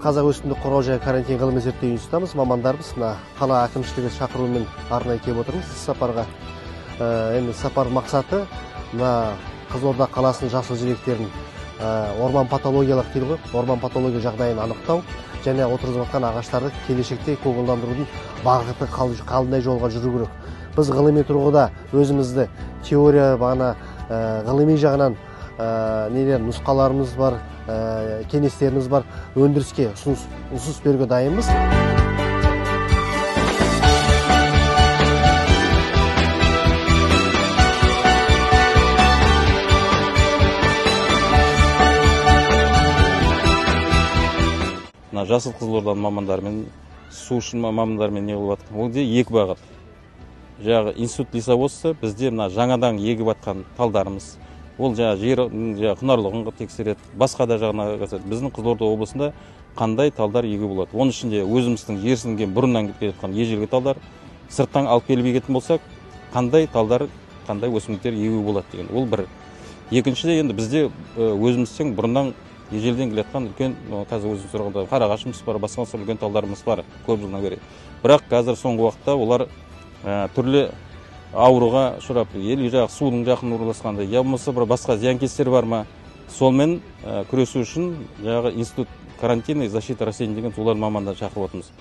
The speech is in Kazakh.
Қазақ өсімдік қорғау және карантин ғылыми зерттеу институтымыз, мамандарбыз. Мына қала әкімшілігі шақыруымен арнайы келіп отырмыз іс-сапарға. Енді сапар мақсаты мына Қызылорда қаласының жасыл желектерін орман патологиялық дейді ғой, орман патология жағдайын анықтау және отырғызып жатқан ағаштарды келешекте көгалдандырудың бағыты қандай жолға жүру керек. Біз ғылыми тұрғыда өзімізді теория бағана ғылыми жағынан нелер нұсқаларымыз бар, кеңестеріміз бар, өндіріске ұсыныс беруге дайынбыз. Мына жасыл Қызылорданың мамандарымен, су үшін мамандарымен не қылып жатқан. Ол де екі бағыт. Жаңағы институт лесоводства бізде мына жаңадан егіп жатқан талдарымыз. Ол жаңа жер құнарлығын тексереді, басқа да жағына жасайды. Біздің Қызылорда облысында қандай талдар егу болады? Оның ішінде өзіміздің жерсінген бұрыннан келе жатқан ежелгі талдар, сырттан алып келіп егетін болсақ, қандай талдар, қандай өсімдіктер егу болады деген. Ол бір. Екіншіде енді бізде өзіміздің бұрыннан ежелден келе жатқан үлкен, қазір өзіміз тұрғанда қарағашымыз бар, басқа үлкен талдарымыз бар көп жылдан бері. Бірақ қазір соңғы уақытта олар түрлі ауруға ұшырап, ел жағы судың жақын орналасқанда, я болмаса бір басқа зиянкестер бар ма, сонымен күресу үшін жаңағы институт карантина и защиты растений деген солар мамандарын шақырып отырмыз.